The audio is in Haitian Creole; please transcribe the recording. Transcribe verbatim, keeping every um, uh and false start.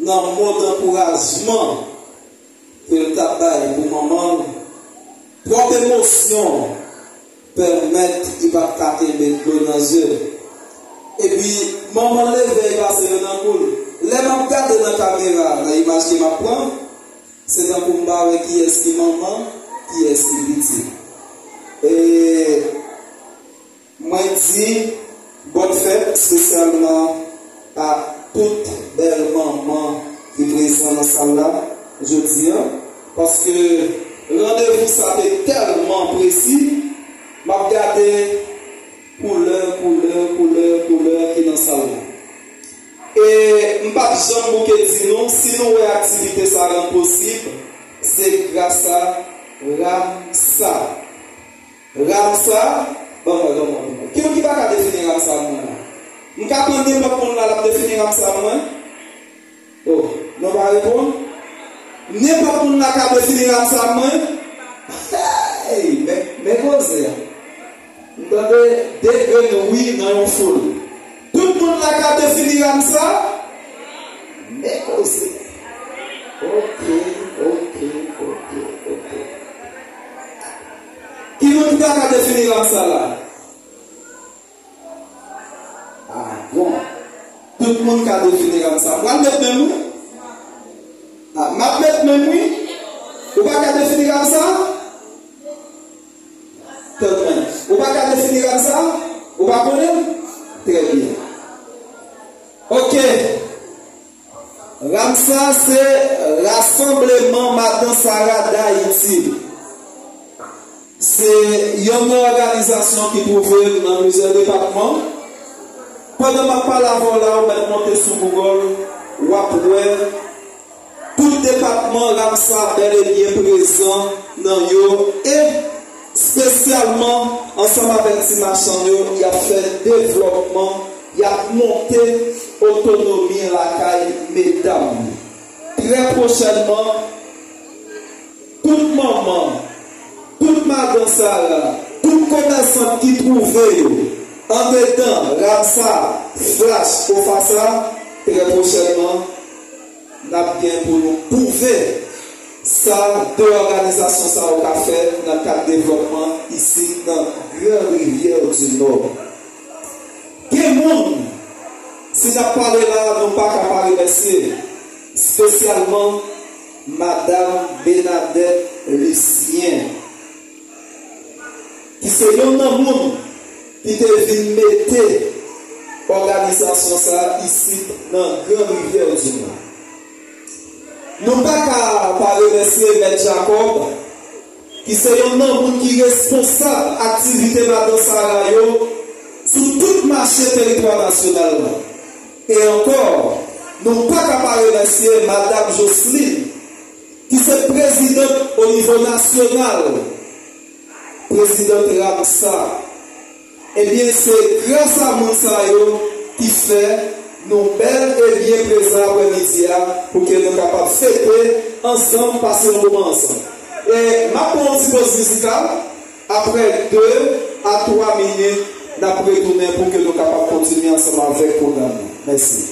nan mo dankourajman ke l t ap bay pou manman l, twòp emosyon pèmèt li pa t ka kenbe dlo nan zye l. Epi, manman l leve, li pase men nan kou l. Lè m ap gade nan kamera, nan imaj ke m ap pran, se tankou m pa wè kiyès ki manman, kiyès ki pitit. E Mwen di bòn fèt espesyalman a tout bèl manman ki prezan nan sal la jodi a, paske randevou sa te tèlman presi, m ap gade koulè, koulè, koulè, koulè ki nan sal la. E m p ap janm bouke di nou, si nou wè aktivite sa rann posib, se gras a Ramsa. Ramsa, ban mwen, ban mwen, ban mwen. Ki moun ki pa ka defini Ramsa pou mwen la? M ka pran nenpòt moun la, l ap defini Ramsa pou mwen? Oh, nou pa reponn? Nenpòt moun la ka defini Ramsa pou mwen? Hey, men, men koze a. M tande de grenn wi nan yon foul. Tout moun la ka defini Ramsa? Men koze. Ok, ok, ok, ok. Ki moun ki ta ka defini Ramsa la? Ah, bon. Tout moun ka defini Ramsa. M pral met men m wi. Ah, m ap met men m wi. Ou pa ka defini Ramsa? Tann mwen. Ou pa ka defini Ramsa? Ou pa konnen? Trè byen. Ok. Ramsa se Rassemblement Madan Sara Dayiti. Se yon òganizasyon ki twouve l nan plizyè depatman. Pandan m ap pale avè w la, ou mèt monte sou Google, w ap wè tout depatman Ramsa bèl e byen prezan nan yo, e espesyalman ansanm avèk ti machann yo, y ap fè devlòpman, y ap monte otonomi lakay medam yo. Trè pwochènman, tout manman, tout madan Sara, tout komèsant ki twouve yo andedan Ramsa, Flash, Ofasa, trè pwochènman, n ap gen pou nou pwouve sa de òganizasyon sa yo ka fè nan kad devlòpman isit nan Gran Rivyè di Nò. Gen moun, si n ap pale la, nou pa ka pa remèsye, espesyalman Madam Bernadette Lucien, ki se yonn nan moun ki te vin mete òganizasyon sa a isit nan Gran Rivyè di Nò. Nou pa ka pa remèsye Mèt Jacob, ki se yonn nan moun ki responsab aktivite Madan Sara yo sou tout mache teritwa nasyonal la. E ankò, nou pa ka pa remèsye Madam Jocelyne, ki se prezidant o nivo nasyonal, prezidant Ramsa. Ebyen, se gras a moun sa yo ki fè nou bèl e byen prezan aprèmidi a pou ke nou kapab fete ansanm, pase yon moman ansanm. E m ap pran yon ti poz mizikal, apre de a twa minit, n ap retounen pou ke nou kapab kontinye ansanm avèk pwogram nan. Mèsi.